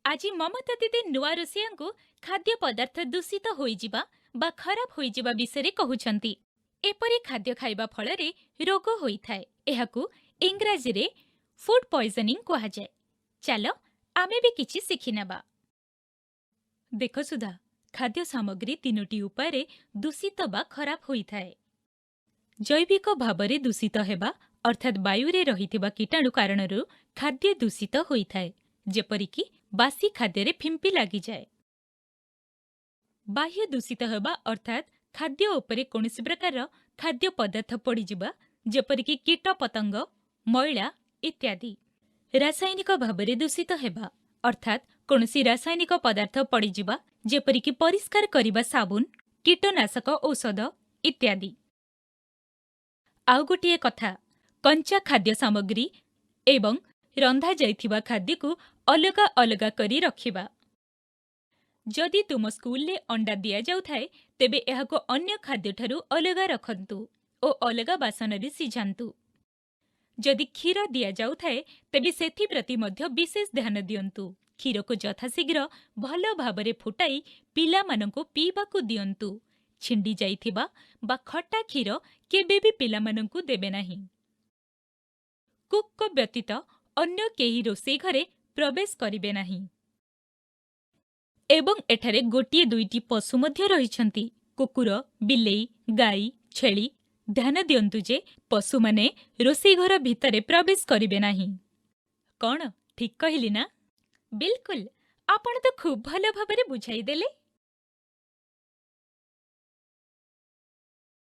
ଆଜି ମମତା ଦିଦି ନୂଆ ରୋଷେଇଆଙ୍କୁ ଖାଦ୍ୟ ପଦାର୍ଥ ଦୂଷିତ ହୋଇଯିବା ବା ଖରାପ ହୋଇଯିବା ବିଷୟରେ କହୁଛନ୍ତି। ଏପରି ଖାଦ୍ୟ ଖାଇବା ଫଳରେ ରୋଗ ହୋଇଥାଏ। ଏହାକୁ ଇଂରାଜୀରେ ଫୁଡ୍ ପଏଜନିଂ କୁହାଯାଏ। ଚାଲ ଆମେ ବି କିଛି ଶିଖିନେବା। ଦେଖ ସୁଧା, ଖାଦ୍ୟ ସାମଗ୍ରୀ ତିନୋଟି ଉପାୟରେ ଦୂଷିତ ବା ଖରାପ ହୋଇଥାଏ। ଜୈବିକ ଭାବରେ ଦୂଷିତ ହେବା, ଅର୍ଥାତ୍ ବାୟୁରେ ରହିଥିବା କୀଟାଣୁ କାରଣରୁ ଖାଦ୍ୟ ଦୂଷିତ ହୋଇଥାଏ, ଯେପରିକି ବାସି ଖାଦ୍ୟରେ ଫିମ୍ପି ଲାଗିଯାଏ। ବାହ୍ୟ ଦୂଷିତ ହେବା, ଅର୍ଥାତ୍ ଖାଦ୍ୟ ଉପରେ କୌଣସି ପ୍ରକାରର ଖାଦ୍ୟ ପଦାର୍ଥ ପଡ଼ିଯିବା, ଯେପରିକି କୀଟପତଙ୍ଗ, ମଇଳା ଇତ୍ୟାଦି। ରାସାୟନିକ ଭାବରେ ଦୂଷିତ ହେବା, ଅର୍ଥାତ୍ କୌଣସି ରାସାୟନିକ ପଦାର୍ଥ ପଡ଼ିଯିବା, ଯେପରିକି ପରିଷ୍କାର କରିବା ସାବୁନ, କୀଟନାଶକ ଔଷଧ ଇତ୍ୟାଦି। ଆଉ ଗୋଟିଏ କଥା, କଞ୍ଚା ଖାଦ୍ୟ ସାମଗ୍ରୀ ଏବଂ ରନ୍ଧାଯାଇଥିବା ଖାଦ୍ୟକୁ ଅଲଗା ଅଲଗା କରି ରଖିବା। ଯଦି ତୁମ ସ୍କୁଲରେ ଅଣ୍ଡା ଦିଆଯାଉଥାଏ, ତେବେ ଏହାକୁ ଅନ୍ୟ ଖାଦ୍ୟଠାରୁ ଅଲଗା ରଖନ୍ତୁ ଓ ଅଲଗା ବାସନରେ ସିଝାନ୍ତୁ। ଯଦି କ୍ଷୀର ଦିଆଯାଉଥାଏ, ତେବେ ସେଥିପ୍ରତି ମଧ୍ୟ ବିଶେଷ ଧ୍ୟାନ ଦିଅନ୍ତୁ। କ୍ଷୀରକୁ ଯଥାଶୀଘ୍ର ଭଲ ଭାବରେ ଫୁଟାଇ ପିଲାମାନଙ୍କୁ ପିଇବାକୁ ଦିଅନ୍ତୁ। ଛିଣ୍ଡି ଯାଇଥିବା ବା ଖଟା କ୍ଷୀର କେବେ ବି ପିଲାମାନଙ୍କୁ ଦେବେ ନାହିଁ। କୁକ୍ଙ୍କ ବ୍ୟତୀତ ଅନ୍ୟ କେହି ରୋଷେଇ ଘରେ ପ୍ରବେଶ କରିବେ ନାହିଁ। ଏବଂ ଏଠାରେ ଗୋଟିଏ ଦୁଇଟି ପଶୁ ମଧ୍ୟ ରହିଛନ୍ତି, କୁକୁର, ବିଲେଇ, ଗାଈ, ଛେଳି। ଧ୍ୟାନ ଦିଅନ୍ତୁ ଯେ ପଶୁମାନେ ରୋଷେଇ ଘର ଭିତରେ ପ୍ରବେଶ କରିବେ ନାହିଁ। କ'ଣ ଠିକ୍ କହିଲି ନା? ବିଲକୁଲ, ଆପଣ ତ ଖୁବ୍ ଭଲ ଭାବରେ ବୁଝାଇଦେଲେ।